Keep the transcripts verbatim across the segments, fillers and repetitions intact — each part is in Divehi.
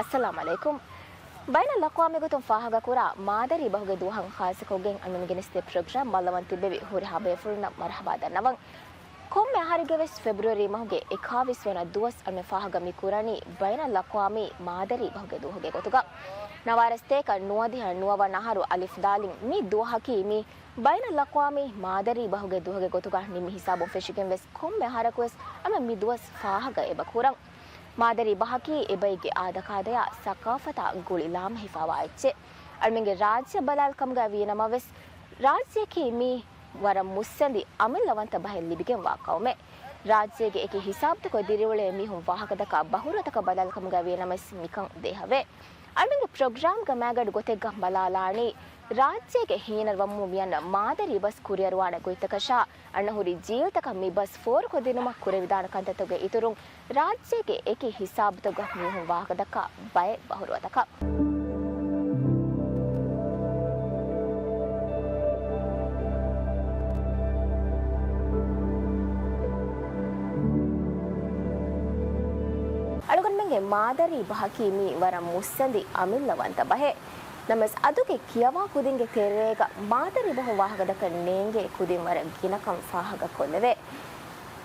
އައްސަލާމު ޢަލައިކުމް. ބައިނަލްއަޤްވާމީ ގޮތުން ފާހަގަކުރާ މާދަރީ ބަހުގެ ދުވަހަށް ޚާއްޞަކޮށްގެން އަންނަން ގެނެސްދޭ ޕްރޮގްރާމް މައްލަވަން ތިއްބެވި ހުރިހާ ބޭފުޅުންނަށް މަރުޙަބާ ދަންނަވަން. ކޮންމެ އަހަރެއްގެވެސް ފެބްރުއަރީ މަހުގެ އެކާވީސް ވަނަ ދުވަސް އަންނަ ފާހަގަ މި ކުރަނީ ބައިނަލްއަޤްވާމީ މާދަރީ ބަހުގެ ދުވަހުގެ ގޮތުގަ. ނަވާރަ ސަތޭކަ ނުވަދިހަ ނުވަވަނަ އަހަރު އަލިފް ދާލިން މި ދުވަހަކީ މި ބައިނަލްއަޤްވާމީ މާދަރީ ބަހުގެ ދުވަހުގެ ގޮތުގަ ނިންމި ހިސާބުން ފެށިގެން ވެސް ކޮންމެ އަހަރަކުވެސް އަންނަ މި ދުވަސް ފާހަގަ އެބަ ކުރަން. މާދަރީ ބަހަކީ އެބައިގެ އާދަކާދަޔާ ސަޤާފަތާ ގުޅި ލާމެހިފާވާ އެއްޗެއް. އަޅުމެންގެ ރާއްޖެ ބަލާލް ކަމުގަ ވީނަމަވެސް، ރާއްޖެއަކީ މީ ވަރަށް މުއްސަނދި އަމިއްލަވަންތަ ބަހެއް ލިބިގެންވާ ޤައުމެއް. ރާއްޖޭގެ އެކި ހިސާބުތަކުގަ ދިރިއުޅޭ މީހުން ވާހަކަދައްކާ ބަހުރުވަތަކަށް ބަލާލް ކަމުގަ ވީނަމަވެސް މިކަން ދޭހަވޭ. އަޅުމެންގެ ޕްރޮގްރާމްގެ މައިގަނޑު ގޮތެއްގަ ބަލާލާނީ، ރާއްޖޭގެ ހީނަރުވަމުން މިއަންނަ މާދަރީ ބަސް ކުރިއަރުވާނެ ގޮތްތަކަށާ، އަންނަ ހުރި ޖީލްތަކަށް މި ބަސް ފޯރުކޮށްދިނުމަށް ކުރެވިދާނެ ކަންތައްތަކުގެ އިތުރުން، ރާއްޖޭގެ އެކި ހިސާބުތަކުގަ މީހުން ވާހަކަދައްކާ ބައެއް ބަހުރުވަތަކަށް. އަޅުގަނޑުމެންގެ މާދަރީ ބަހަކީ މީ ވަރަށް މުއްސަނދި އަމިއްލަވަންތަ ބަހެއް. ނަމަވެސް އަދުގެ ކިޔަވާ ކުދިންގެ ތެރޭގަ މާދަރީ ބަހުން ވާހަކަދައްކަން ނޭނގޭ ކުދިން ވަރަށް ގިނަކަން ފާހަގަކޮށްލެވޭ.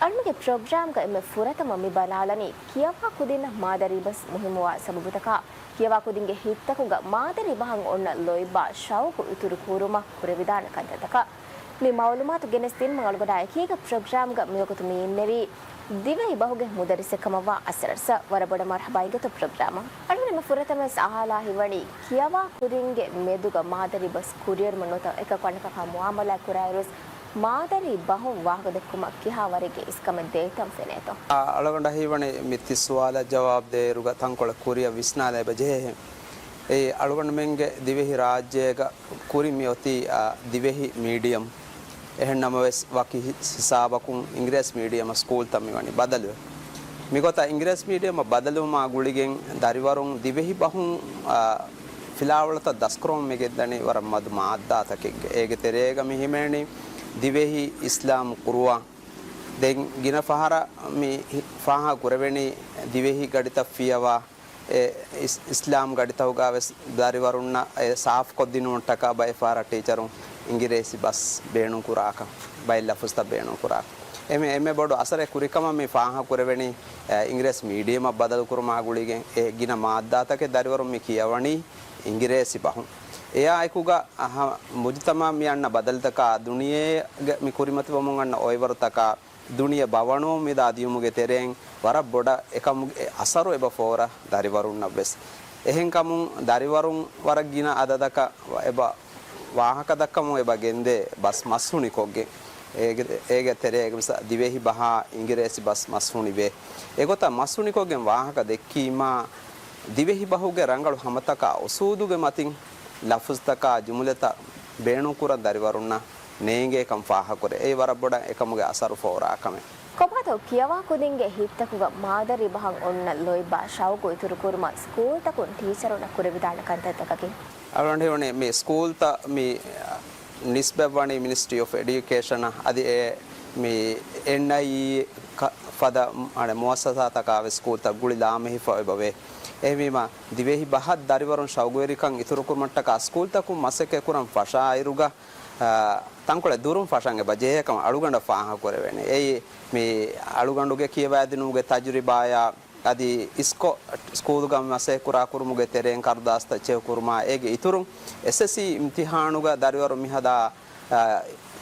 އަޅުމެންގެ ޕްރޮގްރާމްގަ އެންމެ ފުރަތަމަ މި ބަލާލަނީ ކިޔަވާ ކުދިންނަށް މާދަރީ ބަސް މުހިއްމުވާ ސަބަބުތަކާ، ކިޔަވާ ކުދިންގެ ހިތްތަކުގަ މާދަރީ ބަހަށް އޮންނަ ލޯތްބާ ޝައުޤު އިތުރު ކުރުމަށް ކުރެވިދާނެ ކަންތައްތަކާ. މި މައުލޫމާތު ގެނެސްދިނުމަށް އަޅުގަނޑާ އެކީގަ ޕްރޮގްރާމްގަ މިވަގުތު މި އިންނެވީ ދިވެހި ބަހުގެ މުދައްރިސެއް ކަމަށްވާ އަސްރަރް ސަރ. ވަރަށް ބޮޑަށް މަރުޙަބާ އިނގޭތޯ ޕްރޮގްރާމަށް. އަޅުގަނޑު ފުރަތަމަވެސް އަހާލާ ހިތްވަނީ ކިޔަވާ ކުދިންގެ މެދުގަ މާދަރީ ބަސް ކުރިއެރުމަށް ނުވަތަ އެކަކު އަނެކަކާ މުއާމަލާތް ކުރާއިރުވެސް މާދަރީ ބަހުން ވާހަކަދެއްކުމަށް ކިހާ ވަރެއްގެ އިސްކަމެއް ދޭތޯ ފެނޭތޯ؟ އަޅުގަނޑަށް ހީވަނީ މި ތި ސުވާލަށް ޖަވާބު ދޭއިރުގަ ތަންކޮޅެއް ކުރިއަށް ވިސްނާލަ އެބަ ޖެހޭ. އެއީ އަޅުގަނޑުމެންގެ ދިވެހި ރާއްޖޭގަ ކުރިން މި އޮތީ، އާ، ދިވެހި މީޑިއަމް. އެހެން ނަމަވެސް، ވަކި ހި-، ހިސާބަކުން އިނގިރޭސި މީޑިއަމަށް ސްކޫލްތައް މިވަނީ ބަދަލުވެ. މިގޮތަށް އިނގިރޭސި މީޑިއަމަށް ބަދަލުވުމާ ގުޅިގެން ދަރިވަރުން ދިވެހި ބަހުން، އާ، ފިލާވަޅުތައް ދަސްކުރަމުން މިގެންދަނީ ވަރަށް މަދު މާއްދާތަކެއްގެ. އޭގެ ތެރޭގަ މި ހިމޭނީ ދިވެހި އިސްލާމް ޤުރުއާން. ދެން ގިނަ ފަހަރަށް މި ހި-، ފާހަގަ ކުރެވެނީ ދިވެހި ގަޑިތައް ފިޔަވާ، އެ އިސް-، އިސްލާމް ގަޑިތަކުގަ ވެސް ދަރިވަރުންނަށް އެ ސާފުކޮށްދިނުމަށްޓަކާ ބައެއް ފަހަރަށް ޓީޗަރުން އިނގިރޭސި ބަސް ބޭނުންކުރާކަން، ބައެއް ލަފުޒުތައް ބޭނުންކުރާކަން. އެމެ-، އެންމެ ބޮޑު އަސަރެއް ކުރިކަމަށް މި ފާހަގަކުރެވެނީ، އެ، އިނގިރޭސި މީޑިއަމަށް ބަދަލުކުރުމާ ގުޅިގެން އެ ގިނަ މާއްދާތަކެއް ދަރިވަރުން މި ކިޔަވަނީ އިނގިރޭސި ބަހުން. އެއާއެކުގަ ހަމަ މުޖުތަމަޢަށް މި އަންނަ ބަދަލުތަކާ، ދުނިޔޭގަ މި ކުރިމަތިވަމުން އަންނަ އޮއިވަރުތަކާ، ދުނިޔެ ބަވަނުވަމުން މިދާ ދިޔުމުގެ ތެރެއިން ވަރަށް ބޮޑަށް އެކަމުގެ އަސަރު އެބަ ފޯރަ ދަރިވަރުންނަށްވެސް. އެހެންކަމުން ދަރިވަރުން ވަރަށް ގިނަ އަދަދަކަށް އެބަ ވާހަކަދައްކަމުން އެބަ ގެންދޭ ބަސް މަސްހުނިކޮށްގެން. އޭގެ، އޭގެ ތެރޭގަ މިސާ ދިވެހި ބަހާ އިނގިރޭސި ބަސް މަސްހުނިވޭ. އެގޮތަށް މަސްހުނިކޮށްގެން ވާހަކަ ދެއްކީމާ، ދިވެހި ބަހުގެ ރަނގަޅު ހަމަތަކާ އުސޫލުގެ މަތިން ލަފުޒުތަކާ ޖުމުލަތައް ބޭނުންކުރަން ދަރިވަރުންނަށް ނޭނގޭކަން ފާހަގަކުރޭ. އެއީ ވަރަށް ބޮޑަށް އެކަމުގެ އަސަރު ފޯރާ ކަމެއް. ކޮބާތޯ ކިޔަވާ ކުދިންގެ ހިތްތަކުގަ މާދަރީ ބަހަށް އޮންނަ ލޯތްބާ ޝައުގު އިތުރުކުރުމަށް ސްކޫލްތަކުން ޓީޗަރުންނަށް ކުރެވިދާނެ ކަންތައްތަކަކީ؟ އަޅުގަނޑު ހީވަނީ މި ސްކޫލްތައް މި ނިސްބަތްވަނީ މިނިސްޓްރީ އޮފް އެޑިއުކޭޝަނަށް. އަދި އެ މި އެންއައިއީ ކަ-، ފަދަ މުއައްސަސާތަކާ ވެސް ސްކޫލްތައް ގުޅި ލާމެހިފަ އެބަވޭ. އެހެންވީމަ، ދިވެހި ބަހަށް ދަރިވަރުން ޝައުގުވެރިކަން އިތުރުކުރުމަށްޓަކާ ސްކޫލްތަކުން މަސައްކަތްކުރަން ފަށާއިރުގަ، އާ، ތަންކޮޅެއް ދުރުން ފަށަން އެބަ ޖެހޭކަމަށް އަޅުގަނޑަށް ފާހަގަކުރެވޭނެ. އެއީ، މި އަޅުގަނޑުގެ ކިޔަވައިދިނުމުގެ ތަޖުރިބާޔާ އަދި އިސްކޮ ސްކޫލުގަ މަސައްކަތްކުރާ ކުރުމުގެ ތެރެއިން ކަރުދާސްތައް ޗެކްކުރުމާ، އޭގެ އިތުރުން އެސްއެސްސީ އިމްތިހާނުގަ ދަރިވަރު މިހަދާ، އާ،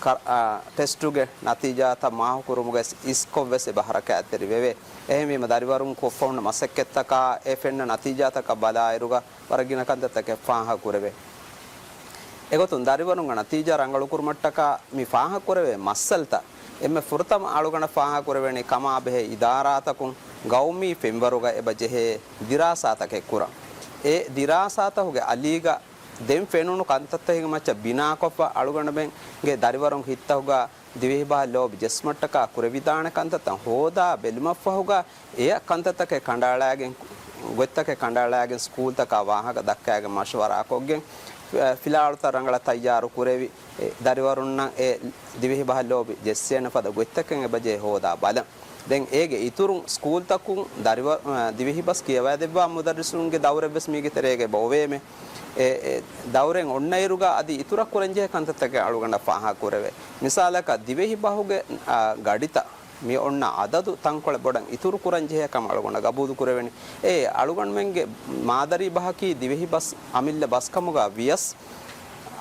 ކަ-، އާ، ޓެސްޓުގެ ނަތީޖާތައް މާހުކުރުމުގަ އިސްކޮށް ވެސް އެބަ ހަރަކާތްތެރިވެވޭ. އެހެންވީމަ، ދަރިވަރުން ކޮށްފަ ހުންނަ މަސައްކަތްތަކާ އެ ފެންނަ ނަތީޖާތަކަށް ބަލާއިރުގަ، ވަރަށް ގިނަ ކަންތައްތަކެއް ފާހަގަކުރެވޭ. އެގޮތުން ދަރިވަރުންގެ ނަތީޖާ ރަނގަޅުކުރުމަށްޓަކާ މި ފާހަގަކުރެވޭ މައްސަލަތައް އެންމެ ފުރަތަމަ އަޅުގަނޑަށް ފާހަގަކުރެވޭނީ ކަމާބެހޭ އިދާރާތަކުން ގައުމީ ފެންވަރުގަ އެބަ ޖެހޭ ދިރާސާތަކެއް ކުރަން. އެ ދިރާސާތަކުގެ އަލީގަ ދެން ފެނުނު ކަންތައްތަކުގެ މައްޗަށް ބިނާކޮށްފަ އަޅުގަނޑުމެންގެ ދަރިވަރުން ހިތްތަކުގަ ދިވެހިބަހަށް ލޯބި ޖެއްސުމަށްޓަކާ ކުރެވިދާނެ ކަންތައްތައް ހޯދާ ބެލުމަށްފަހުގަ، އެ ކަންތައްތަކެއް ކަނޑައަޅާގެން، ގޮތްތަކެއް ކަނޑައަޅާގެން ސްކޫލްތަކާ ވާހަކަ ދައްކާގެން މަޝްވަރާކޮށްގެން، ފި-، ފިލާވަޅުތައް ރަނގަޅަށް ތައްޔާރު ކުރެވި، އެ ދަރިވަރުންނަށް އެ ދިވެހިބަހަށް ލޯބި ޖެއްސޭނެ ފަދަ ގޮތްތަކެއް އެބަޖެހޭ ހޯދާ ބަލަން. ދެން އޭގެ އިތުރުން ސްކޫލްތަކުން ދަރިވަ-، އަ، ދިވެހި ބަސް ކިޔަވައިދެއްވާ މުދައްރިސުންގެ ދައުރެއްވެސް މީގެ ތެރޭގަ އެބަ އޮވޭމެ. އެ، އެ ދައުރެއް އޮންނައިރުގަ އަދި އިތުރަށް ކުރަންޖެހޭ ކަންތައްތަކެއް އަޅުގަނޑަށް ފާހަގަކުރެވޭ. މިސާލަކަށް ދިވެހި ބަހުގެ، އާ، ގަޑިތައް މި އޮންނަ އަދަދު ތަންކޮޅެއް ބޮޑަށް އިތުރު ކުރަންޖެހޭ ކަމަށް އަޅުގަނޑަށް ގަބޫލުކުރެވެނީ. އެ އަޅުގަނޑުމެންގެ މާދަރީ ބަހަކީ ދިވެހި ބަސް އަމިއްލަ ބަސްކަމުގަ ވިޔަސް،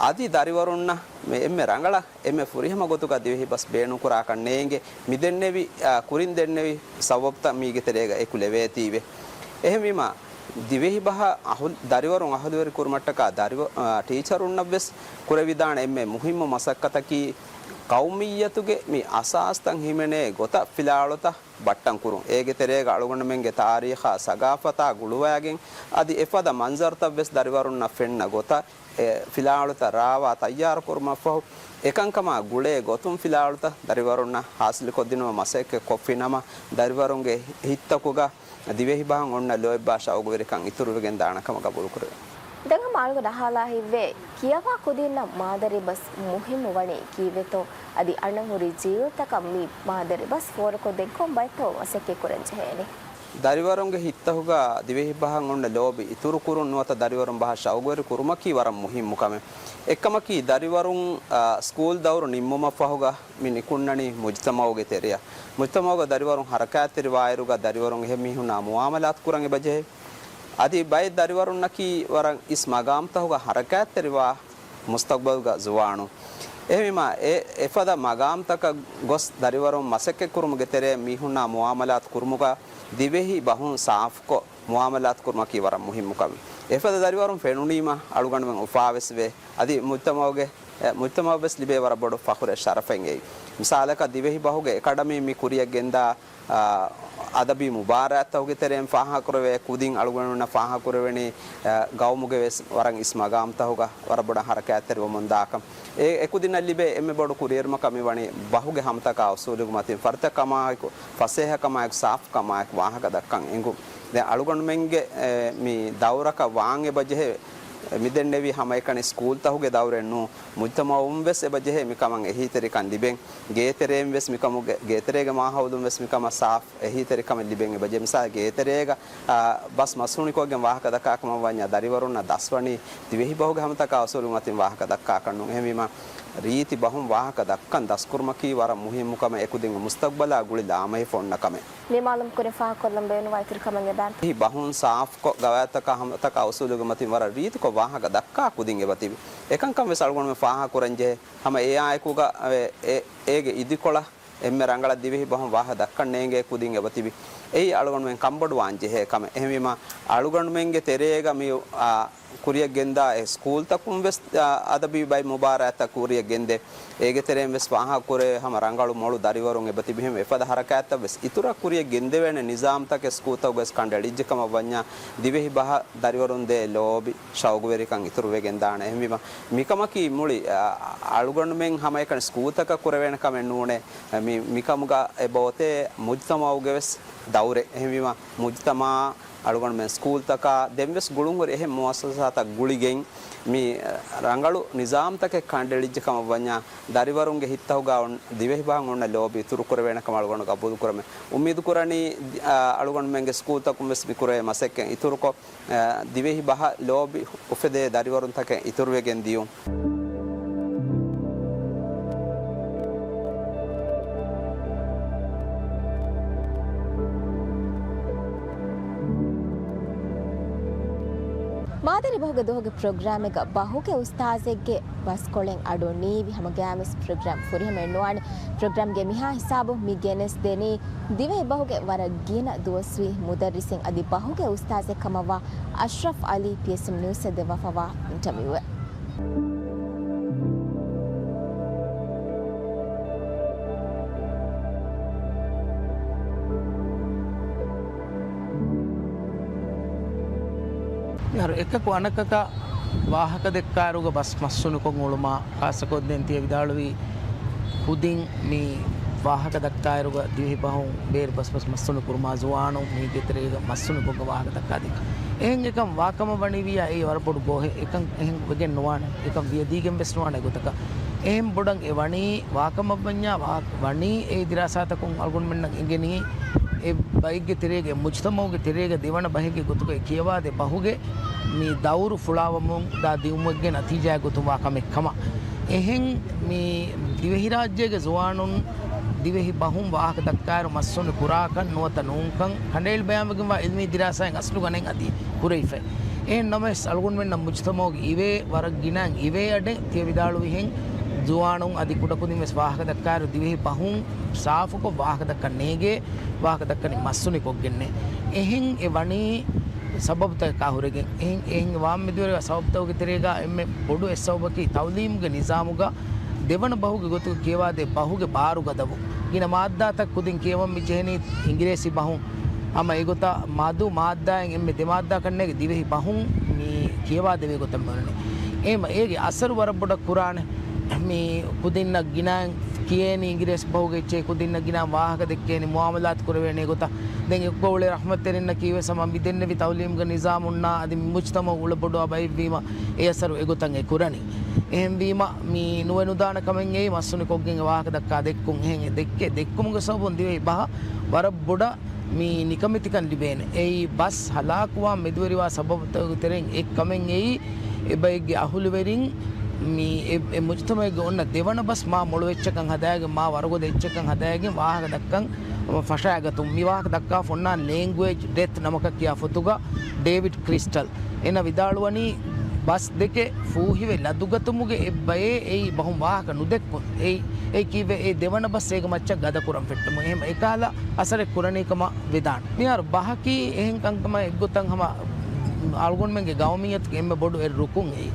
އަދި ދަރިވަރުންނަށް މި އެންމެ ރަނގަޅަށް އެންމެ ފުރިހަމަ ގޮތުގަ ދިވެހި ބަސް ބޭނުންކުރާކަށް ނޭނގެ، މި ދެންނެވި، އާ، ކުރިން ދެންނެވި ސަބަބުތައް މީގެ ތެރޭގަ އެކުލެވޭތީވެ. އެހެންވީމަ، ދިވެހި ބަހަށް އަހުލް-، ދަރިވަރުން އަހުލުވެރި ކުރުމަށްޓަކާ ދަރިވަ-، އާ، ޓީޗަރުންނަށްވެސް ކުރެވިދާނެ އެންމެ މުހިއްމު މަސައްކަތަކީ، ޤައުމިއްޔަތުގެ މި އަސާސްތައް ހިމެނޭ ގޮތަށް ފިލާވަޅުތައް ބައްޓަން ކުރުން. އޭގެ ތެރޭގަ އަޅުގަނޑުމެންގެ ތާރީޚާ ސަގާފަތާ ގުޅުވައިގެން، އަދި އެފަދަ މަންޒަރުތައް ވެސް ދަރިވަރުންނަށް ފެންނަ ގޮތަށް، އެ ފިލާވަޅުތައް ރާވާ ތައްޔާރު ކުރުމަށްފަހު، އެކަންކަމާ ގުޅޭ ގޮތުން ފިލާވަޅުތައް ދަރިވަރުންނަށް ހާސިލުކޮށްދިނުމަށް މަސައްކަތް ކޮށްފިނަމަ، ދަރިވަރުންގެ ހިތްތަކުގަ ދިވެހި ބަހަށް އޮންނަ ލޯތްބާ ޝައުގުވެރިކަން އިތުރުވެގެން ދާނެ ކަމަށް ގަބޫލުކުރެވޭ. ދެން ހަމަ އަޅުގަނޑު އަހާލާ ހިތްވޭ، ކިޔަވާ ކުދިންނަށް މާދަރީ ބަސް މުހިއްމު ވަނީ ކީއްވެތޯ؟ އަދި އަންނަ ހުރި ޖީލްތަކަށް މި މާދަރީ ބަސް ފޯރުކޮށްދޭން ކޮން ބައެއްތޯ މަސައްކަތް ކުރަން ޖެހޭނީ؟ ދަރިވަރުންގެ ހިތްތަކުގަ ދިވެހި ބަހަށް އޮންނަ ލޯބި އިތުރުކުރުން ނުވަތަ ދަރިވަރުން ބަހަށް ޝައުގުވެރި ކުރުމަކީ ވަރަށް މުހިއްމު ކަމެއް. އެއްކަމަކީ، ދަރިވަރުން، އާ، ސްކޫލް ދައުރު ނިންމުމަށްފަހުގަ މި ނިކުންނަނީ މުޖްތަމަޢުގެ ތެރެއަށް. މުޖްތަމަޢުގަ ދަރިވަރުން ހަރަކާތްތެރިވާއިރުގަ ދަރިވަރުން އެހެން މީހުންނާ މުޢާމަލާތު ކުރަން އެބަޖެހޭ. އަދި ބައެއް ދަރިވަރުންނަކީ ވަރަށް އިސް މަގާމްތަކުގަ ހަރަކާތްތެރިވާ މުސްތަޤްބަލްގަ ޒުވާނުން. އެހެންވީމާ، އެ އެފަދަ މަގާމްތަކަށް ގޮސް ދަރިވަރުން މަސައްކަތްކުރުމުގެ ތެރޭ މީހުންނާ މުޢާމަލާތު ކުރުމުގަ ދިވެހި ބަހުން ސާފުކޮށް، މުޢާމަލާތު ކުރުމަކީ ވަރަށް މުހިއްމު ކަމެއް. އެފަދަ ދަރިވަރުން ފެނުނީމަ އަޅުގަނޑުމެން އުފާވެސް ވޭ. އަދި މުޖްތަމަޢުގެ، އެ، މުޖްތަމަޢަށްވެސް ލިބޭ ވަރަށް ބޮޑު ފަޚުރެއް ޝަރަފެއް އެއީ. މިސާލަކަށް ދިވެހި ބަހުގެ އެކަޑަމީން މި ކުރިޔަށް ގެންދާ، އާ، އަދަބީ މުބާރާތްތަކުގެ ތެރެއިން ފާހަގަކުރެވޭ ކުދިން އަޅުގަނޑުމެންނަށް ފާހަގަކުރެވެނީ، އާ، ގައުމުގެ ވެސް ވަރަށް އިސް މަގާމްތަކުގަ ވަރަށް ބޮޑަށް ހަރަކާތްތެރިވަމުން ދާކަން. އެ އެކުދިންނަށް ލިބޭ އެންމެ ބޮޑު ކުރިއެރުމަކަށް މިވަނީ ބަހުގެ ހަމަތަކާ އުސޫލުގެ މަތިން ފަރިތަކަމާއެކު، ފަސޭހަކަމާއެކު، ސާފުކަމާއެކު ވާހަކަ ދައްކަން އެނގުން. ދެން އަޅުގަނޑުމެންގެ، އެ، މި ދައުރަކަށް ވާން އެބަޖެހޭ، މިދެންނެވި ހަމައެކަނި ސްކޫލްތަކުގެ ދައުރެއް ނޫން، މުޖްތަމަޢުން ވެސް އެބަޖެހޭ މިކަމަށް އެހީތެރިކަން ލިބެން. ގޭތެރެއިން ވެސް މިކަމުގެ، ގޭތެރޭގެ މާހައުލުން ވެސް މިކަމަށް ސާފު އެހީތެރިކަމެއް ލިބެން އެބަޖެހޭ. މިސާލަށް ގޭތެރޭގަ، އާ، ބަސް މަސްހުނިކޮށްގެން ވާހަކަ ދައްކާ ކަމަށް ވަންޏާ ދަރިވަރުންނަށް ދަސްވަނީ ދިވެހި ބަހުގެ ހަމަތަކާ އުސޫލުގެ މަތިން ވާހަކަ ދައްކާކަށް ނޫން. އެހެންވީމާ، ރީތި ބަހުން ވާހަކަ ދައްކަން ދަސްކުރުމަކީ ވަރަށް މުހިއްމު ކަމެއް، އެކުދިންގެ މުސްތަޤްބަލާ ގުޅި ލާމަހިފަ އޮންނަ ކަމެއް. މި މާލުމް ކުރިން ފާހަގަކޮށްލަން ބޭނުންވާ އިތުރު ކަމެއް އެބައިން. ދިވެހި ބަހުން ސާފުކޮށް، ގަވާއިދުތަކާ ހަމަތަކާ އުސޫލުގެ މަތިން ވަރަށް ރީތިކޮށް ވާހަކަ ދައްކާ ކުދިން އެބަތިބި. އެކަންކަން ވެސް އަޅުގަނޑުމެން ފާހަގަކުރަންޖެހޭ. ހަމަ އެއާއެކުގަ އެ، އެ، އޭގެ އިދިކޮޅަށް އެންމެ ރަނގަޅަށް ދިވެހި ބަހުން ވާހަކަ ދައްކަން ނޭނގޭ ކުދިން އެބަތިބި. އެއީ އަޅުގަނޑުމެން ކަންބޮޑުވާން ޖެހޭ ކަމެއް. އެހެންވީމާ، އަޅުގަނޑުމެންގެ ތެރޭގަ މި، އާ، ކުރިޔަށް ގެންދާ އެ ސްކޫލްތަކުން ވެސް، އާ، އަދަބީ ބައި މުބާރާތްތައް ކުރިޔަށް ގެންދޭ. އޭގެ ތެރެއިން ވެސް ފާހަގަކުރޭ ހަމަ ރަނގަޅު މޮޅު ދަރިވަރުން އެބަތިބި. އެހެން އެފަދަ ހަރަކާތްތައް ވެސް އިތުރަށް ކުރިޔަށް ގެންދެވޭނެ ނިޒާމްތަކެއް ސްކޫލްތަކުގަވެސް ކަނޑައެޅިއްޖެ ކަމަށް ވަންޏާ، ދިވެހި ބަހަށް ދަރިވަރުން ދޭ ލޯބި، ޝައުގުވެރިކަން އިތުރުވެގެން ދާނެ. އެހެންވީމަ، މިކަމަކީ މުޅި، އާ، އަޅުގަނޑުމެން ހަމައެކަނި ސްކޫލްތަކަށް ކުރެވޭނެ ކަމެއް ނޫނޭ. މި، މިކަމުގަ އެބައޮތޭ މުޖްތަމަޢުގެ ވެސް ދައުރެއް. އެހެންވީމަ، މުޖްތަމަޢަށް އަޅުގަނޑުމެން ސްކޫލްތަކާ ދެންވެސް ގުޅުންހުރި އެހެން މުއައްސަސާތައް ގުޅިގެން މި ރަނގަޅު ނިޒާމްތަކެއް ކަނޑައެޅިއްޖެ ކަމަށް ވަންޏާ، ދަރިވަރުންގެ ހިތްތަކުގަ އޮން ދިވެހި ބަހަށް އޮންނަ ލޯބި އިތުރު ކުރެވޭނެ ކަމަށް އަޅުގަނޑު ގަބޫލު ކުރަމެ. އުއްމީދު ކުރަނީ، އާ، އަޅުގަނޑުމެންގެ ސްކޫލްތަކުން ވެސް މި ކުރެވޭ މަސައްކަތް އިތުރުކޮށް، އާ، ދިވެހި ބަހަށް ލޯބި އުފެދޭ ދަރިވަރުންތަކެއް އިތުރުވެގެން ދިޔުން. މާދަރީ ބަހުގެ ދުވަހުގެ ޕްރޮގްރާމެއްގަ ބަހުގެ އުސްތާޒެއްގެ ބަސްކޮޅެއް އަޑު ނީވި ހަމަ ގައިމުވެސް ޕްރޮގްރާމް ފުރިހަމައެއް ނުވާނެ. ޕްރޮގްރާމްގެ މިހާ ހިސާބު މި ގެނެސްދެނީ ދިވެހި ބަހުގެ ވަރަށް ގިނަ ދުވަސްވީ މުދައްރިސެއް އަދި ބަހުގެ އުސްތާޒެއް ކަމަށްވާ އަޝްރަފް އަލީ ޕީއެސްއެމް ނިއުސްއަށް ދެއްވާފަވާ އިންޓަވިއުއެއް. މިހާރު އެކަކު އަނެކަކަށް ވާހަކަ ދައްކާއިރުގަ ބަސް މަސްހުނިކޮށް އުޅުމާ، ޚާއްޞަކޮށް ދެން ތިޔަ ވިދާޅުވީ ކުދިން މި ވާހަކަ ދައްކާއިރުގަ ދިވެހި ބަހުން ބޭރު ބަސް ބަސް މަސްހުނި ކުރުމާ، ޒުވާނުން މީގެ ތެރޭގަ މަސްހުނިކޮށްގެން ވާހަކަ ދައްކާ ދިގަ. އެހެން އެކަން ވާކަމަށް ވަނީވިއްޔާ އެއީ ވަރަށް ބޮޑު ގޯހެއް. އެކަން އެހެން ވެގެން ނުވާނެ. އެކަން ވިޔަދީގެން ވެސް ނުވާނެ ގޮތަކަށް. އެހެން ބޮޑަށް އެ ވަނީ ވާކަމަށްވަންޏާ، ވާ-، ވަނީ އެ ދިރާސާތަކުން އަޅުގަނޑުމެންނަށް އެނގެނީ، އެ ބައެއްގެ ތެރޭގަ، މުޖްތަމަޢުގެ ތެރޭގަ ދެވަނަ ބަހެއްގެ ގޮތުގައި ކިޔަވާދޭ ބަހުގެ މި ދައުރު ފުޅާވަމުން ދާ ދިއުމެއްގެ ނަތީޖާގެ ގޮތުން ވާ ކަމެއް ކަމަށް. އެހެން މި ދިވެހިރާއްޖޭގެ ޒުވާނުން ދިވެހި ބަހުން ވާހަކަ ދައްކާއިރު މައްސުނި ކުރާކަން ނުވަތަ ނޫންކަން ކަނޑައެޅި ބަޔާންވެގެންވާ ޢިލްމީ ދިރާސާއިން އަސްލު ގަނެން އަދި ކުރެވިފައި. އެހެން ނަމަވެސް، އަޅުގަނޑުމެންނަށް މުޖްތަމަޢުގެ އިވޭ ވަރަށް ގިނައިން އިވޭ އަޑެއް ތިޔަ ވިދާޅުވިހެން، ޒުވާނުން އަދި ކުޑަކުދިން ވެސް ވާހަކަ ދައްކާއިރު، ދިވެހި ބަހުން ސާފުކޮށް ވާހަކަ ދައްކަން ނޭނގޭ، ވާހަކަ ދައްކަނީ މައްސުނިކޮށްގެންނޭ. އެހެން އެ ވަނީ ސަބަބުތަކަކާ ހުރެގެން. އެހެން، އެހެން ވާން މެދުވެރިވާ ސަބަބުތަކުގެ ތެރޭގަ އެންމެ ބޮޑު އެއް ސަބަބަކީ، ތަޢުލީމުގެ ނިޒާމުގަ ދެވަނަ ބަހުގެ ގޮތުގަ ކިޔަވާދޭ ބަހުގެ ބާރުގަދަވުން. ގިނަ މާއްދާތައް ކުދިން ކިޔަވަން މި ޖެހެނީ އިނގިރޭސި ބަހުން. ހަމަ އެގޮތަށް މަދު މާއްދާއިން އެންމެ ދެ މާއްދާ ކަންނޭގެ ދިވެހި ބަހުން މި ކިޔަވާދެވޭ ގޮތަށް މި އޮންނަނީ. އެހެން އޭގެ އަސަރު ވަރަށް ބޮޑަށް ކުރާނެ. މި ކުދިންނަށް ގިނައިން ކިޔޭނީ އިނގިރޭސި ބަހުގެ އެއްޗެއް، ކުދިންނަށް ގިނައިން ވާހަކަ ދެއްކޭނީ މުޢާމަލާތު ކުރެވޭނެ ގޮތަށް. ދެން އެކުގަ އުޅޭ ރަޙްމަތްތެރިންނަކީ ވެސް ހަމަ މި ދެންނެވި ތަޢުލީމުގެ ނިޒާމުންނާ އަދި މި މުޖްތަމަޢު އުޅަ ބޮޑުވާ ބައެއްވީމަ، އެ އަސަރު އެގޮތަށް އެ ކުރަނީ. އެހެންވީމަ، މި ނުވެ ނުދާނެ ކަމެއް އެއީ މައްސުނިކޮށްގެން ވާހަކަ ދައްކާ ދެއްކުން. އެހެން އެ ދެއްކެ ދެއްކުމުގެ ސަބަބުން ދިވެހި ބަހަށް ވަރަށް ބޮޑަށް މި ނިކަމެތިކަން ލިބޭނެ. އެއީ ބަސް ހަލާކުވާން މެދުވެރިވާ ސަބަބުތަކުގެ ތެރެއިން އެއް ކަމެއް އެއީ، އެބައެއްގެ އަހުލުވެރިން މި އެ، އެ މުޖްތަމަޢެއްގެ އޮންނަ ދެވަނަ ބަސް މާ މޮޅު އެއްޗަކަށް ހަދާގެން، މާ ވަރުގަދަ އެއްޗަކަށް ހަދާގެން ވާހަކަ ދައްކަން ފަށާގަތުން. މި ވާހަކަ ދައްކާފަ އޮންނާނެ ލޭންގުއޭޖް ޑެތް ނަމަކަށް ކިޔާ ފޮތުގަ ޑޭވިޑް ކްރިސްޓަލް. އޭނަ ވިދާޅުވަނީ، ބަސް ދެކެ ފޫހިވެ ލަދުގަތުމުގެ އެއްބައޭ އެއީ ބަހުން ވާހަކަ ނުދެއްކުން. އެއީ، އެ ކީއްވެ އެ ދެވަނަ ބަސް އޭގެ މައްޗަށް ގަދަކުރަން ފެއްޓުމުން. އެހެން އެކަހަލަ އަސަރެއް ކުރަނީ ކަމަށް ވިދާން. މިހާރު ބަހަކީ އެހެން ކަންކަމަށް އެއްގޮތަށް ހަމަ އަޅުގަނޑުމެންގެ ގައުމިއްޔަތުގެ އެންމެ ބޮޑު އެއް ރުކުން އެއީ.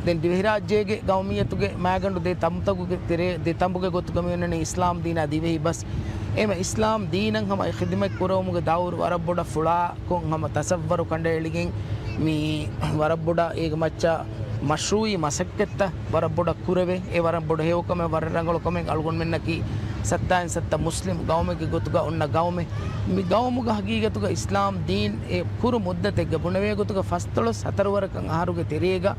ދެން ދިވެހިރާއްޖޭގެ ގައުމިއްޔަތުގެ މައިގަނޑު ދެ ތަނބުތަކުގެ ތެރޭ، ދެ ތަނބުގެ ގޮތުގަ މި އޮންނަނީ އިސްލާމް ދީނާ ދިވެހި ބަސް. އެހެން އިސްލާމް ދީނަށް ހަމަ އެ ޚިދުމަތް ކުރެވުމުގެ ދައުރު ވަރަށް ބޮޑަށް ފުޅާ ކޮށް ހަމަ ތަޞައްވަރު ކަނޑައެޅިގެން މި ވަރަށް ބޮޑަށް އޭގެ މައްޗަށް މަޝްރޫޢީ މަސައްކަތްތައް ވަރަށް ބޮޑަށް ކުރެވޭ. އެ ވަރަށް ބޮޑު ހެޔޮކަމެއް، ވަރަށް ރަނގަޅު ކަމެއް. އަޅުގަނޑުމެންނަކީ ސައްތާއިން ސައްތަ މުސްލިމް ގައުމެއްގެ ގޮތުގަ އޮންނަ ގައުމެއް. މި ގައުމުގަ ހަގީގަތުގަ އިސްލާމް ދީން އެ ކުރު މުއްދަތެއްގަ ބުނެވޭ ގޮތުގަ ފަސްދޮޅަސް ހަތަރުވަރަކަށް އަހަރުގެ ތެރޭގަ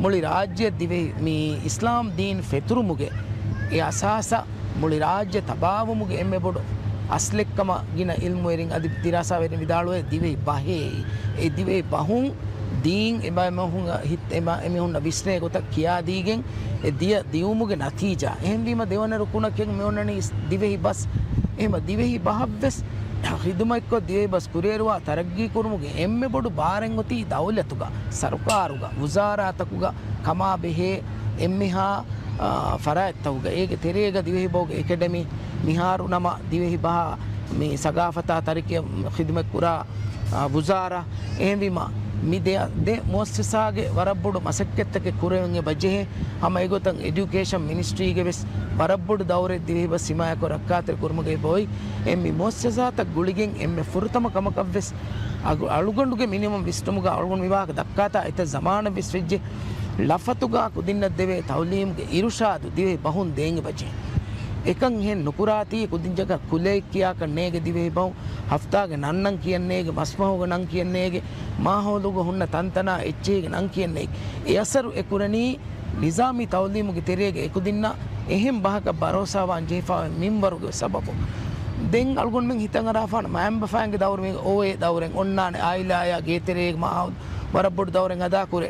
މުޅި ރާއްޖެ ދިވެހި މި އިސްލާމް ދީން ފެތުރުމުގެ އެ އަސާސަށް މުޅި ރާއްޖެ ތަބާވުމުގެ އެންމެ ބޮޑު އަސްލެއްކަމަށް ގިނަ އިލްމުވެރިން އަދި ދިރާސާވެރިން ވިދާޅުވޭ ދިވެހި ބަހޭ. އެ ދިވެހި ބަހުން ދީން އެބަ އެމީހުން ހިތް އެބަ އެމީހުންނަށް ވިސްނޭ ގޮތަށް ކިޔާދީގެން އެ ދިޔަ ދިޔުމުގެ ނަތީޖާ. އެހެންވީމަ ދެވަނަ ރުކުނަކަށް މި އޮންނަނީ ދިވެހި ބަސް. އެހެމަ ދިވެހި ބަހަށްވެސް ޚިދުމަތްކޮށް ދިވެހި ބަސް ކުރިއެރުވާ ތަރައްގީ ކުރުމުގެ އެންމެ ބޮޑު ބާރެއް އޮތީ ދައުލަތުގަ، ސަރުކާރުގަ، ވުޒާރާތަކުގަ ކަމާ ބެހޭ އެންމެހާ، އާ، ފަރާތްތަކުގަ. އޭގެ ތެރޭގަ ދިވެހި ބަހުގެ އެކަޑަމީ މިހާރު ނަމަ ދިވެހި ބަހާ މި ސަގާފަތާ ތަރިކަ ޚިދުމަތް ކުރާ، އާ، ވުޒާރާ. އެހެންވީމަ މި ދެ، ދެ މުއައްސަސާގެ ވަރަށް ބޮޑު މަސައްކަތްތަކެއް ކުރެވެން އެބަ ޖެހޭ. ހަމަ އެގޮތަށް އެޑިއުކޭޝަން މިނިސްޓްރީގެ ވެސް ވަރަށް ބޮޑު ދައުރެއް ދިވެހި ބަސް ހިމާޔަތްކޮށް ރައްކާތެރި ކުރުމުގައި އެބައޮތް. އެ މި މުއައްސަސާތައް ގުޅިގެން އެންމެ ފުރަތަމަ ކަމަކަށްވެސް އަގު، އަޅުގަނޑުގެ މިނިވަން ވިސްނުމުގަ އަޅުގަނޑު މި ވާހަކަ ދައްކާތާ އެތައް ޒަމާނެއްވެސް ވެއްޖެ. ލަފަތުގަ ކުދިންނަށް ދެވޭ ތައުލީމުގެ އިރުޝާދު ދިވެހި ބަހުން ދޭން އެބަޖެހޭ. އެކަން އެހެން ނުކުރާތީ ކުދިން ޖަކަށް ކުލައެއް ކިޔާކަށް ނޭގެ ދިވެހި ބަހުން، ހަފްތާގެ ނަންނަން ކިޔަން ނޭގެ، މަސްމަހުގެ ނަން ކިޔަން ނޭގެ، މާހައުލުގަ ހުންނަ ތަންތަނާ އެއްޗެހިގެ ނަން ކިޔަން ނޭގެ. އެ އަސަރު އެ ކުރަނީ ނިޒާމީ ތައުލީމުގެ ތެރޭގަ އެކުދިންނަށް އެހެން ބަހަކަށް ބަރޯސާވާން ޖެހިފައި މިންވަރުގެ ސަބަބުން. ދެން އަޅުގަނޑުމެން ހިތަށް އަރާފާނެ މައިންބަފައިންގެ ދައުރު މީ އޯއޭ ދައުރެއް އޮންނާނެ، އާއިލާއާ ގޭތެރޭގެ މާހައުލު ވަރަށް ބޮޑު ދައުރެއް އަދާކުރޭ.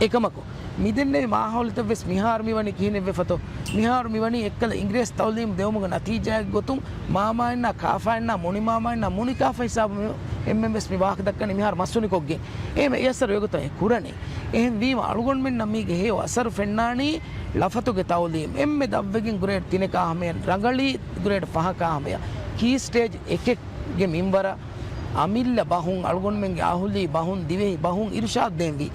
އެކަމަކު، މިދެންނެވި މާހައުލުތައްވެސް މިހާރު މިވަނީ ކިހިނެއްވެފަތޯ؟ މިހާރު މިވަނީ އެއްކަލަ އިނގިރޭސި ތައުލީމު ދެވުމުގެ ނަތީޖާއެއްގެ ގޮތުން މާމާއިންނާ ކާފާއިންނާ މުނިމާމާއިންނާ މުނިކާފަ ހިސާބު މި އެންމެންވެސް މި ވާހަކަ ދައްކަނީ މިހާރު މައްސުނިކޮށްގެން. އެހެމަ އެ އަސަރު އެގޮތަށް އެ ކުރަނީ. އެހެންވީމަ އަޅުގަނޑުމެންނަށް މީގެ ހެޔޮ އަސަރު ފެންނާނީ ލަފަތުގެ ތައުލީމް. އެންމެ ދަށްވެގެން ގްރޭޑް ތިނަކާ ހަމަޔަށް، ރަނގަޅީ ގްރޭޑް ފަހަކާ ހަމަޔަށް، ކީ ސްޓޭޖް އެކެއްގެ މިންވަރަށް އަމިއްލަ ބަހުން، އަޅުގަނޑުމެންގެ އަހުލީ ބަހުން، ދިވެހި ބަހުން އިރުޝާދު ދޭންވީ.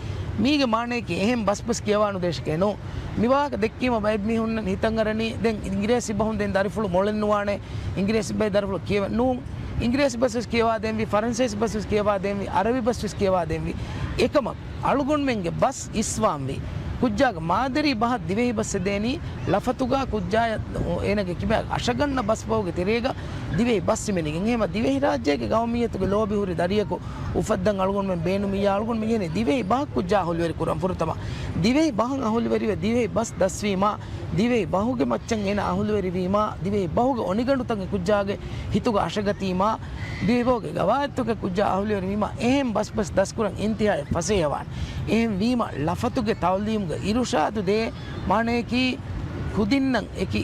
މީގެ މާނަޔަކީ އެހެން ބަސްބަސް ކިޔަވާނުދޭށެކޭ ނޫން. މިވާހަކަ ދެއްކީމަ ބައެއް މީހުންނަށް ހިތަށް އަރަނީ ދެން އިނގިރޭސި ބަހުން ދެން ދަރިފުޅު މޮޅެއް ނުވާނެ، އިނގިރޭސި ބަހެއް ދަރިފުޅު ކިޔެވެ. ނޫން، އިނގިރޭސި ބަސްވެސް ކިޔަވާދޭންވީ، ފަރަންސޭސި ބަސްވެސް ކިޔަވާދޭންވީ، އަރަބި ބަސްވެސް ކިޔަވާދޭންވީ. އެކަމަކު އަޅުގަނޑުމެންގެ ބަސް އިސްވާންވީ. ކުއްޖާގެ މާދަރީ ބަހަށް ދިވެހި ބަސް ހެދޭނީ، ލަފަތުގަ ކުއްޖާޔަށް އޭނަގެ ކިބައި އަށަގަންނަ ބަސް ބަހުގެ ތެރޭގަ ދިވެހި ބަސް ހިމެނިގެން. އެހެމަ ދިވެހިރާއްޖޭގެ ގައުމިއްޔަތުގެ ލޯބި ހުރި ދަރިޔަކު އުފައްދަން އަޅުގަނޑުމެން ބޭނުމިއްޔާ އަޅުގަނޑުމެން އެހެނީ ދިވެހި ބަހަށް ކުއްޖާ އަހުލުވެރި ކުރަން. ފުރަތަމަ ދިވެހި ބަހަށް އަހުލުވެރިވެ ދިވެހި ބަސް ދަސްވީމާ، ދިވެހި ބަހުގެ މައްޗަށް އޭނަ އަހުލުވެރިވީމާ، ދިވެހި ބަހުގެ އޮނިގަނޑުތައް އެ ކުއްޖާގެ ހިތުގަ އަށަގަތީމާ، ދިވެހިބަހުގެ ގަވާއިދުތަކަށް ކުއްޖާ އަހުލުވެރިވީމާ، އެހެން ބަސްބަސް ދަސްކުރަން އިންތިހާއަށް ފަސޭހަވާނެ. އެހެން ވީމަ، ލަފަތުގެ ތައުލީމުގެ އިރުޝާދު ދޭ މާނަޔަކީ، ކުދިންނަށް އެކި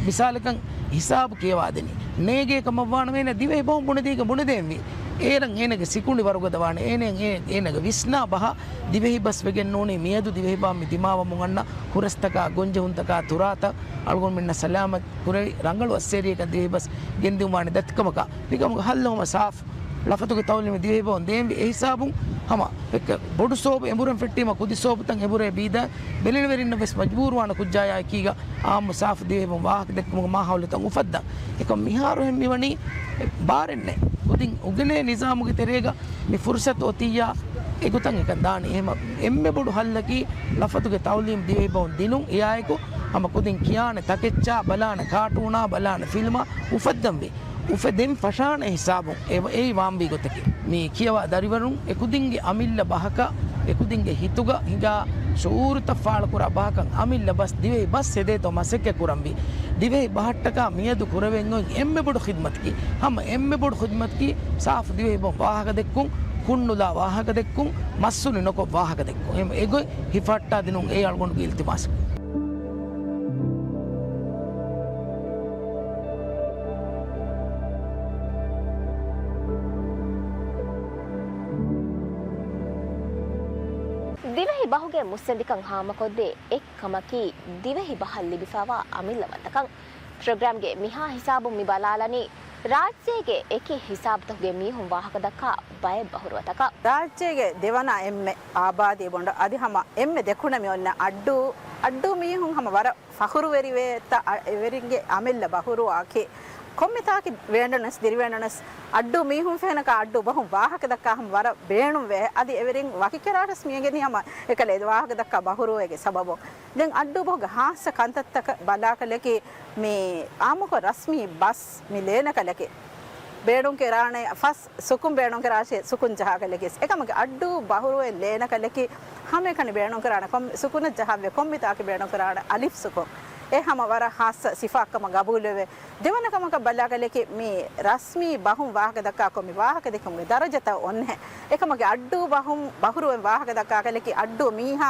މިސާލަކަށް ހިސާބު ކިޔަވާދެނީ. ނޭގޭ ކަމަށްވާނަމޭ ދިވެހި ބަހުން ބުނެދީގެން ބުނެދޭންވީ. އޭރަށް އޭނަގެ ސިކުނޑި ވަރުގަދަވާނެ. އޭނަ، އޭ، އޭނަގެ ވިސްނާ ބަހަށް ދިވެހި ބަސް ވެގެން ނޫނީ މިއަދު ދިވެހި ބަހަށް މި ދިމާވަމުން އަންނަ ހުރަސްތަކާ، ގޮންޖެހުންތަކާ، ތުރާތައް އަޅުގަނޑުމެންނަށް ސަލާމަތް ކުރެވި ރަނގަޅު އައްސޭރިއަކަށް ދިވެހި ބަސް ގެންދިއުމާނެ ދަތިކަމަކާ. މިކަމުގެ ހައްލު ހަމަ ސާފު. ލަފަތުގެ ތައުލީމު ދިވެހިބަހުން ދޭންވީ. އެ ހިސާބުން ހަމަ އެއްކަ ބޮޑު ސޯބު އެނބުރެން ފެއްޓީމަ ކުދި ސޯބުތައް އެނބުރޭ ބީދާ ބެލެނިވެރިންނަށް ވެސް މަޖްބޫރުވާނެ ކުއްޖާޔާ އެކީގަ އާއްމު ސާފު ދިވެހިބަހުން ވާހަކަ ދެއްކުމުގެ މާހައުލުތައް އުފައްދަން. އެކަމް މިހާރު އެހެން މިވަނީ ބާރެއް ނެތް. ކުދިން އުގެނޭ ނިޒާމުގެ ތެރޭގަ މި ފުރުސަތު އޮތިއްޔާ އެގޮތަށް އެކަން ދާނީ. އެހެމަ އެންމެ ބޮޑު ހައްލަކީ ލަފަތުގެ ތައުލީމް ދިވެހިބަހުން ދިނުން. އެއާއެކު ހަމަ ކުދިން ކިޔާނެ ތަކެއްޗާ ބަލާނެ ކާޓޫނާ ބަލާނެ ފިލްމާ އުފައްދަންވީ. އުފެދެން ފަށާނެ ހިސާބުން އެ، އެއީ ވާންވީ ގޮތަކީ. މި ކިޔަވާ ދަރިވަރުން އެކުދިންގެ އަމިއްލަ ބަހަކަށް، އެކުދިންގެ ހިތުގަ ހިނގާ ޝުއޫރުތައް ފާޅުކުރާ ބަހަކަށް އަމިއްލަ ބަސް ދިވެހި ބަސް ހެދޭތޯ މަސައްކަތް ކުރަންވީ. ދިވެހި ބަހަށްޓަކާ މިއަދު ކުރެވެން އޮތް އެންމެ ބޮޑު ޚިދްމަތަކީ، ހަމަ އެންމެ ބޮޑު ޚިދްމަތަކީ ސާފު ދިވެހި ބަހުން ވާހަކަ ދެއްކުން، ކުންނުލާ ވާހަކަ ދެއްކުން، މައްސުނި ނުކޮށް ވާހަކަ ދެއްކުން. އެ، އެގޮތް ހިފަހައްޓާދިނުން އެއީ އަޅުގަނޑުގެ އިލްތިމާސް. ދިވެހި ބަހުގެ މުއްސަނދިކަން ހާމަކޮށްދޭ އެއް ކަމަކީ، ދިވެހި ބަހަށް ލިބިފައިވާ އަމިއްލަވަންތަކަން. ޕްރޮގްރާމްގެ މިހާ ހިސާބުން މި ބަލާލަނީ، ރާއްޖޭގެ އެކި ހިސާބުތަކުގެ މީހުން ވާހަކަދައްކާ ބައެއް ބަހުރުވަތަކަށް. ރާއްޖޭގެ ދެވަނަ އެންމެ އާބާދީ ބޮނޑު އަދި ހަމަ އެންމެ ދެކުނަމި އޮންނަ އައްޑޫ، އައްޑޫ މީހުން ހަމަ ވަރަށް ފަޚުރުވެރިވޭތަ، އަ، އެވެރިންގެ އަމިއްލަ ބަހުރުވާކީ. ކޮންމެތާކި ވޭންޑަނަސް، ދިރިވޭންޑަނަސް، އައްޑޫ މީހުން ފެހެނަކާ އައްޑޫ ބަހުން ވާހަކަދައްކާ ހަމަ ވަރަށް ބޭނުންވޭ. އަދި އެވެރިން ވަކިކެރާރަސް މިއެނގެނީ ހަމަ އެކަލޭ ވާހަކަދައްކާ ބަހުރުވައިގެ ސަބަބުން. ދެން އައްޑޫ ބަހުގެ ހާއްސަ ކަންތައްތަކަށް ބަލާކަލަކީ، މި އާއްމުކޮށް ރަސްމީ ބަސް މި ލޭނަކަލަކީ ބޭނުންކެރާނެ ފަސް ސުކުން ބޭނުންކެރާށޭ، ސުކުން ޖަހާކަލެކިސް. އެކަމަކު އައްޑޫ ބަހުރުވެ ލޭނަކަލެކި ހަމައެކަނި ބޭނުންކެރާނެ ކޮން ސުކުނެއް ޖަހައްވެ ކޮންމިތާކި ބޭނުންކެރާނެ އަލިފް ސުކުން. އެ ހަމަ ވަރަށް ހާއްސަ ސިފާއަކަމަށް ގަބޫލުވެވެ. ދެވަނަ ކަމަކަށް ބަލާކަލެކި މި ރަސްމީ ބަހުން ވާހަކަދައްކާ ކޮންމި ވާހަކަދެއްކުމުގެ ދަރަޖަތައް އޮންނެ. އެކަމަކު އައްޑޫ ބަހުން ބަހުރުވެ ވާހަކަދައްކާކަލެކި އައްޑޫ މީހާ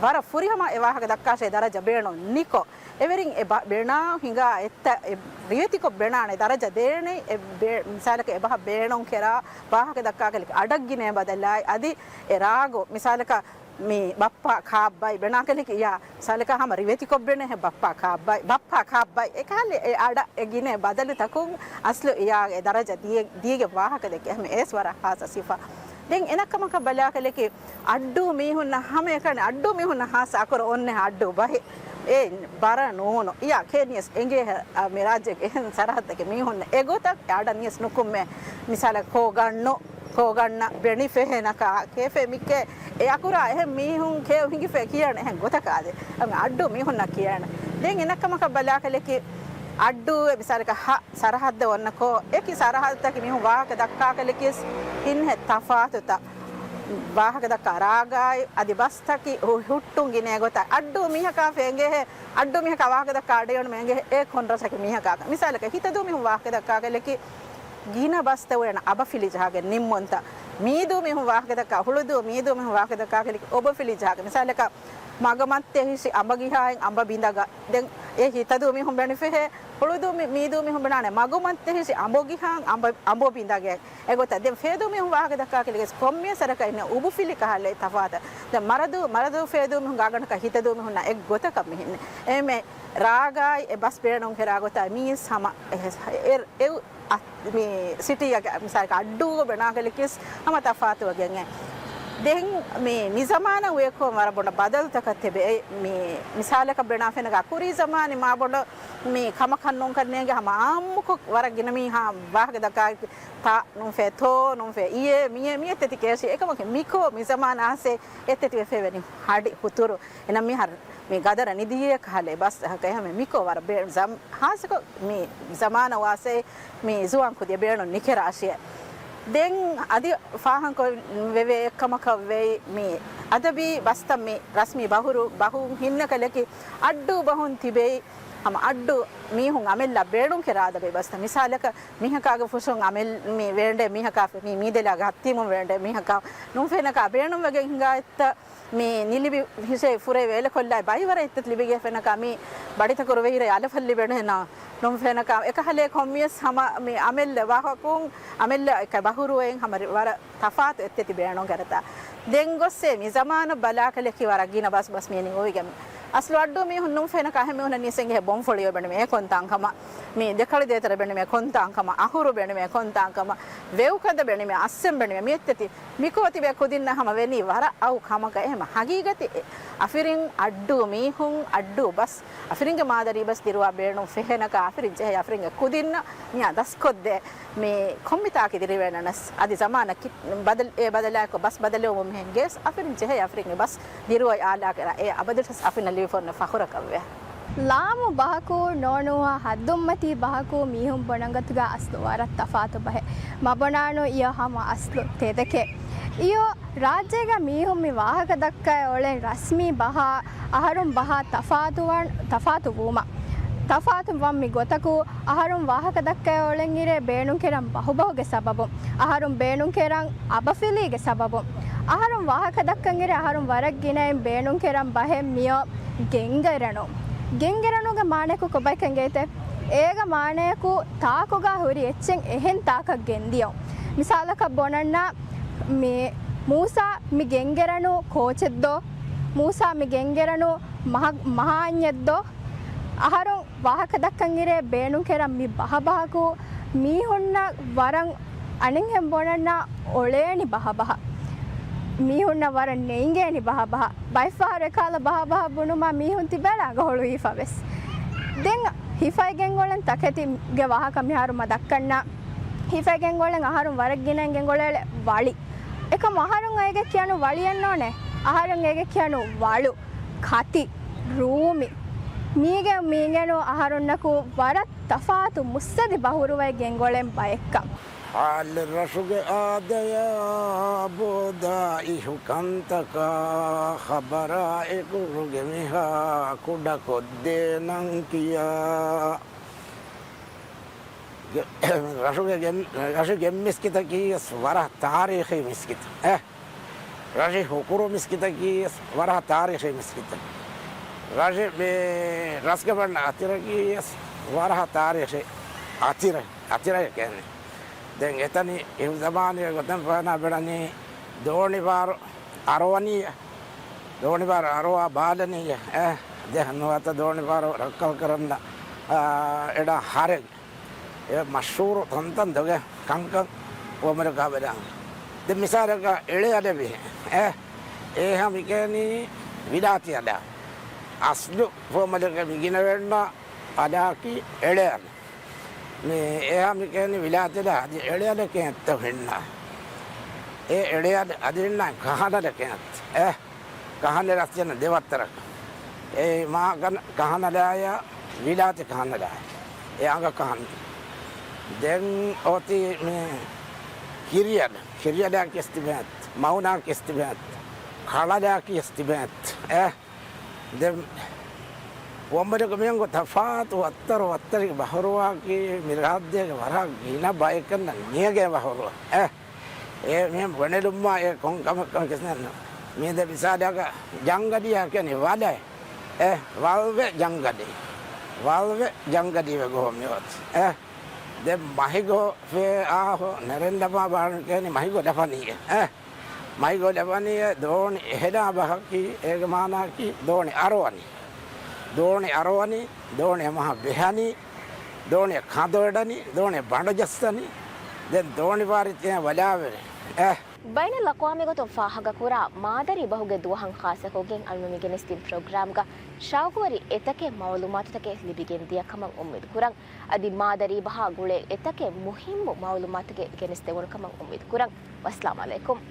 ވަރަށް ފުރިހަމަ އެ ވާހަކަދައްކާށޭ ދަރަޖަ ބޭނުން ނިކޮށް. އެވެރިން އެ ބަ-، ބެނާ ހިނގާ އެއްތަ-، އެ ރިވެތިކޮށް ބެނާނެ ދަރަޖަ ދޭނެ، އެ ބެ-، މިސާލަކަށް އެ ބަހަށް ބޭނުން ކެރާ ވާހަކަ ދައްކާކަލެ އަޑަށް ގިނޭ ބަދަލާއި އަދި އެ ރާގު މިސާލަކަށް މި ބައްޕާ ކާއްބައި ބެނާކަލެކި ޔާ މިސާލަކަށް ހަމަ ރިވެތިކޮށް ބެނޭ ބައްޕާ ކާއްބައި، ބައްޕާ ކާއްބައި އެކަހަލެ އެ އަޑަށް އެ ގިނޭ ބަދަލުތަކުން އަސްލު އިޔާގެ ދަރަޖަ ދިޔަ-، ދީގެ ވާހަކަ ދެއްކޭ ހަމަ އޭސް ވަރަށް ހާސަ ސިފަ. ދެން އެނަ ކަމަކަށް ބަލާކަލެކި އައްޑޫ މީހުންނަށް ހަމައެކަނި އައްޑޫ މީހުންނަށް ހާސް އަކުރަ އޮންނެ އައްޑޫ ބަހެއް. އެ ބަރަ ނޫނު. އިޔާ ކޭ ނިޔަސް އެނގޭ އަ، މި ރާއްޖޭގެ އެހެން ސަރަހައްދެއްގެ މީހުން އެގޮތަށް އަޑަށް ނިޔަސް ނުކުންމޭ. މިސާލަށް ކޯގަންނު، ކޯގަންނަ ބެނި ފެހެނަކާ ކޭފޭ މިކޭ އެ އަކުރާ އެހެން މީހުން ކޭ ހިނގިފޭ ކިޔާނެ އެހެން ގޮތަކާ ދެ. އަ، އައްޑޫ މީހުންނަށް ކިޔާނެ. ދެން އެނަ ކަމަކަށް ބަލާކަލެކި އައްޑޫ އެ މިސާލަކަށް ހަ ސަރަހައްދެއް އޮންނަކޯ، އެކި ސަރަހައްދަކީ މީހުން ވާހަކަ ދައްކާކަލެކިސް އިންހެ ތަފާތުތައް ވާހަކަ ދައްކާ ރާގާއި އަދި ބަސްތަކި ހު-، ހުއްޓުން ގިނޭ ގޮތަށް އައްޑޫ މީހަކާ ފެނގޭހޭ، އައްޑޫ މީހަކާ ވާހަކަ ދައްކާ އަޑެއް އޮންނަމަ އެނގޭ އެ ކޮން ރަށަކީ މީހަކާކަށް. މިސާލަކަށް ހިތަދޫ މީހުން ވާހަކަ ދައްކާކަލެކި ގިނަ ބަސްތައް އުޅޭނަ އަބަފިލި ޖަހާގެން ނިންމުންތައް. މީދޫ މީހުން ވާހަކަ ދައްކާ، ހުޅުދޫ މީދޫ މީހުން ވާހަކަ ދައްކާކަލެކި އޮބަފިލި ޖަހާގެން. މިސާލަކަށް މަގަމަށް ތެހިށި އަނބަ ގިހާއިން އަނބަ ބިނދަގަ. ދެން އެ ހިތަދޫ މީހުން ބެނިފެހޭ ހުޅުދޫ މި-، މީދޫ މީހުން ބެނާނެ މަގުމަށް ތެހިށި އަނބު ގިހާން އަނބަ، އަނބު ބިނދަގެ. އެގޮތަށް ދެން ފޭދޫ މީހުން ވާހަކަ ދައްކާ ކިލިގެސް ކޮންމެ ސަރަކަށް އިންނަ އުބުފިލި ކަހަލަ ތަފާތަ. ދެން މަރަދޫ، މަރަދޫ ފޭދޫ މީހުން ގާގަނޑަކަށް ހިތަދޫ މީހުންނާ އެއްގޮތަކަށް މިހިންނެ. އެމެ ރާގާއި އެ ބަސް ބޭނުން ކެރާ ގޮތާ މީސް ހަމަ އެ، އެ، އެ، އަ، މި ސިޓީއަކަށް މިސާލަކަށް އައްޑޫ ބެނާކަލިކިސް ހަމަ ތަފާތުވެގެން އެ. ދެން މި، މި ޒަމާނަށް އޮތްކޮށް ވަރަށް ބޮޑަށް ބަދަލުތަކަށް ތެބޭ. މި މިސާލަކަށް ބުނާ ފެނަކަ ކުރީ ޒަމާނީ މާބޮޑަށް މި ކަމަކަށް ނޫން ކަންނޭނގެ ހަމަ އާއްމުކޮށް ވަރަށް ގިނަ މީހާ ވާހަކަ ދައްކާ ތާ ނުންފޭ، ތޯ ނުންފޭ، އިޔޭ މިޔޭ މި އެއްތަތި ކޭށި. އެކަމަކު މިކޯ މި ޒަމާނާސޭ އެއްތަތި ވެފޭ ވެނި ހަޑި ހުތުރު. އެނަ މިހާރު މި ގަދަރަ ނިދިޔޭ ކަހަލަ ބަސް އަހަކަ އެހެން މިކޯ ވަރަށް ބޭ-، ޒަމް-، ހާއްސަކޮށް މި ޒަމާނަށް ވާސޭ މި ޒުވާން ކުދިޔަ ބޭނުން ނިކެރާށިޔޭ. ދެން އަދި ފާހަންކޮށް ވެވޭ އެއްކަމަކަށް ވެއި މި އަދަބީ ބަސްތައް މި ރަސްމީ ބަހުރު، ބަހުން ހިންނަކަލަކި އައްޑޫ ބަހުން ތިބެއި ހަމަ އައްޑޫ މީހުން އަމެއްލަ ބޭނުން ކެރާ އަދަބީ ބަސްތައް. މިސާލަކަށް މީހަކާގެ ފުށުން އަމެއް މި ވޭންޑެ މީހަކާ މި މީދެލާގެ ހައްތީމުން ވޭންޑެ މީހަކާ ނުން ފެނަކާ ބޭނުންވެގެން ހިނގާ އެއްތަ މި ނިލިބި ހިށޭ ފުރޭ ވޭލެކޮށްލާ ބައިވަރަށް އެއްތަ ލިބިގެ ފެނަކާ މި ބަޑިތަކުރު ވެހިރެ އަލަފަށް ލިބެނެ ނާ ނުން ފެނަކާ އެކަހަލޭ ކޮންމިޔަސް ހަމަ މި އަމެއްލަ ވާހަކުން އަމެއްލަ އެކަ ބަހުރުވެއިން ހަމަ ވަރަށް ތަފާތު އެއްތެތި ބޭނުން ކަރަތާ. ދެން ގޮއްސޭ މި ޒަމާނަށް ބަލާކަލެކި ވަރަށް ގިނަ ބަސް ބަސް މި ނި އޮވިގެން. އަސްލު އައްޑޫ މީހުން ނުން ފެނަކަ އަހެ މީހުނަށް ނީސެނގެ ބޮންފޮޅިއޯ ބެނިމެ އެ ކޮންތާން ކަމަށް. މި ދެކަޅި ދޭތެރެ ބެނިމެ ކޮންތާން ކަމަށް، އަހުރު ބެނިމެ ކޮންތާން ކަމަށް، ވެއުކަނދަ ބެނިމެ އައްސެން ބެނިމެ މި އެއްތެތި މިކޯ ތިބޭ ކުދިންނަށް ހަމަ ވެނީ ވަރަށް އައު ކަމަކަށް. އެހެމަ ހަގީގަތި އެ އަފިރިން އައްޑޫ މީހުން އައްޑޫ ބަސް އަފިރިންގެ މާދަރީ ބަސް ދިރުވާ ބޭނުން ފެހެނަކަ އަފިރިން ޖެހޭ އަފިރިންގެ ކުދިންނަށް މިއާ ދަސްކޮށްދޭ މި ކޮންމިތާކި ދިރިވޭނަނަސް އަދި ޒަމާނަށް ކި-، ބަދަލް، އެ ބަދަލާއެކު ބަސް ބަދަލެވުމުން މިހެން ގޭސް އަފިރިން ޖެހޭ އަފިރިންގެ ބަސް ދިރުވައި އާލާކެރާ އެ އަބަދުވެސް އަފިންނަށް ލިބިފަ އޮންނަ ފަޚުރަކަށްވޭ. ލާމު ބަހަކު ނޯނޫހާ ހައްދުންމަތީ ބަހަކު މީހުން ބުނަންގަތުގަ އަސްލު ވަރަށް ތަފާތު ބަހެއް. މަ ބުނާނު އިޔަ ހަމަ އަސްލު ތެދެކޭ. އިޔޯ ރާއްޖޭގަ މީހުން މި ވާހަކަ ދައްކައި އޮޅެން ރަސްމީ ބަހާ، އަހަރުން ބަހާ ތަފާތުވަން، ތަފާތު ވުމަށް. ތަފާތު ވަން މި ގޮތަކު، އަހަރުން ވާހަކަ ދައްކައި އޮޅެން އިރޭ ބޭނުން ކެރަން ބަހުބަހުގެ ސަބަބުން، އަހަރުން ބޭނުން ކެރަން އަބަފިލީގެ ސަބަބުން، އަހަރުން ވާހަކަ ދައްކަން އިރޭ އަހަރުން ވަރަށް ގިނައިން ބޭނުން ކެރަން ބަހެއް މިއޮ ގެންގެރަނު. ގެންގެރަނުގެ މާނަޔަކު ކޮބައިކަން ގެއްތެ؟ އޭގެ މާނަޔަކު ތާކުގަ ހުރި އެއްޗެއް އެހެން ތާކަށް ގެންދިޔަ. މިސާލަކަށް ބުނަންނަ މި މޫސާ މި ގެންގެރަނު ކޯޗެއްދޯ؟ މޫސާ މި ގެންގެރަނު މަހަ-، މަހާންޏެއްދޯ؟ އަހަރުން ވާހަކަ ދައްކަން އިރޭ ބޭނުން ކެރަން މި ބަހަބަހަކު މީހުންނަށް ވަރަށް އަނެއްހެން ބުނަންނަ އޮޅޭނި ބަހަބަހަ. މީހުންނަށް ވަރަށް ނޭނގޭނި ބަހަބަހަ. ބައެއްފަހަރު އެކާލަ ބަހަބަހަ ބުނުމާ މީހުން ތިބޭލާ އަނގަ ހުޅުވީފަ ވެސް. ދެން ހިފައިގެން އޮޅެން ތަކެތިގެ ވާހަކަ މިހާރު މަ ދައްކަންނަ. ހިފައިގެން އޮޅެން އަހަރުން ވަރަށް ގިނައިން ގެންގޮޅޭ ވަޅި. އެކަމް އަހަރުން އޭގެ ކިޔަނު ވަޅިއެއް ނޯނޭ. އަހަރުން އޭގެ ކިޔަނު ވަޅު، ކަތި، ރޫމި. މީގެ މީގެނު އަހަރުންނަކު ވަރަށް ތަފާތު މުއްސަދި ބަހުރުވައި ގެންގޮޅެން ބައެއްކަން. ހާލު ރަށުގެ އާދަޔާ ބޯދާ އިހު ކަންތަކާ ޚަބަރާ އެކުރުގެ މިހާ ކުޑަކޮށްދޭނަން ކިޔާ. ގެ-، ރަށުގެ ގެން-، ރަށު ގެން މިސްކިތަކީ ވަރަށް ތާރީޚީ މިސްކިތެއް. އެ. ރަށި ހުކުރު މިސްކިތަކީ ވަރަށް ތާރީޚީ މިސްކިތެއް. ރަށި މި ރަސްގަބަން އަތިރަކީ ވަރަށް ތާރީޚީ އަތިރެ-، އަތިރެއް ކެން. ދެން އެތަނި އިހު ޒަމާނީ ގޮތެއް ފަނާ ބެޅަނީ ދޯނިބާރު އަރުވަނީ، ދޯނިބާރު އަރުވާ ބާލަނީ، އެ، ދެ ނުވަތަ ދޯނިބާރު ރައްކަލް ކަރަން، އާ، އެޑާ ހަރެއް. އެ މަޝްހޫރު ތަންތަން ދޮގެ ކަންކަން ފުވައްމަލަކާ ބެލާނގެ. ދެ މިސާލަކަށް އެޅެ އަލެވި. އެ، އޭހާ މިކޭނީ ވިލާތި އަލާ. އަސްލު ފުވައްމަލަކަށް މި ގިނަވެންނަ އަލާކީ އެޅެ އަލެ. މި އޭހާ މިކޭނީ ވިލާތި އަލާ އަދި އެޅެ އަލެ ކޭންތަ ހިންނާ. އެ އެޅެ އަލެ އަދި ހިންނާ ކަހަނަލެ ކޭންތަ. އެ ކަހަނެ ރަސްޖެން ދެވައްތަރަކަށް. އެ މާ ކަން-، ކަހަނަލާޔާ ވިލާތި ކަހަނަލާ. އެ އަނގަ ކަހަން. ދެން އޮތީ މި ކިރިއަލް. ކިރިއަލާ ކިޔަސް ތިބޭތް. މައުނާ ކިޔަސް ތިބޭތް. ކަޅަލާ ކިޔަސް ތިބޭތް. އެ. ދެން ފުވައްމަލަކު މިއަނގު ތަފާތު ވައްތަރު ވައްތަރި ބަހުރުވާކީ މި ރާއްޖޭގެ ވަރަށް ގިނަ ބައެއްކަން ނިޔަގެ ބަހުރުވާ. އެ. އެ މި ބުނެލުމާ އެ ކޮން ކަމެއް ކަމެއް ކިސްނެއް ނޫން. މީދެ މިސާލަކަށް ޖަންގަލިއާ ކިޔަނީ ވަލެ. އެ ވަލްވެ ޖަންގަލި. ވަލްވެ ޖަންގަލީ ވެ ގޮހޮ މިއޮތް. އެ ދެ މަހިގޮ ފޭ އާހޮ ނެރެން ލަބާ ބާން ކިޔަނީ މަހިގޮ ލަފަނީ. އެ މަހިގޮ ލަފަނީ ދޯނި އެހެލާ ބަހަކީ އޭގެ މާނައަކީ ދޯނި އަރުވަނީ. ދޯނި އަރުވަނީ، ދޯނި މަހަ ބެހަނީ. ދޯނި ކަނދޮއެޑަނީ، ދޯނި ބަނޑު ޖައްސަނީ، ދެން ދޯނި ވާރިތޭ ވަލާވެރި. އެ. ބައިނަލްއަޤްވާމީ ގޮތުން ފާހަގަކުރާ މާދަރީ ބަހުގެ ދުވަހަށް ޚާއްޞަކޮށްގެން އަޅުގަނޑު މި ގެނެސްދިން ޕްރޮގްރާމްގަ ޝައުގުވެރި އެތަކެއް މަޢުލޫމާތުތަކެއް ލިބިގެން ދިޔަ ކަމަށް އުއްމީދު ކުރަން. އަދި މާދަރީ ބަހާ ގުޅޭ އެތަކެއް މުހިއްމު މަޢުލޫމާތުތަކެއް ގެނެސްދެވުނު ކަމަށް އުއްމީދު ކުރަން. ވައްސަލާމް ޢަލައިކުމް.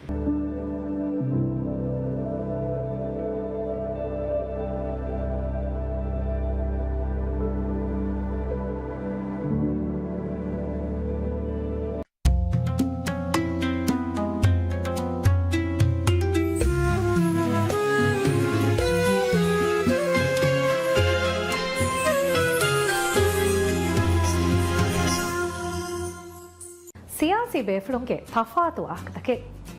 ސިޔާސީ ބޭފުޅުންގެ ތަފާތު ވާހަކަތަކެއް.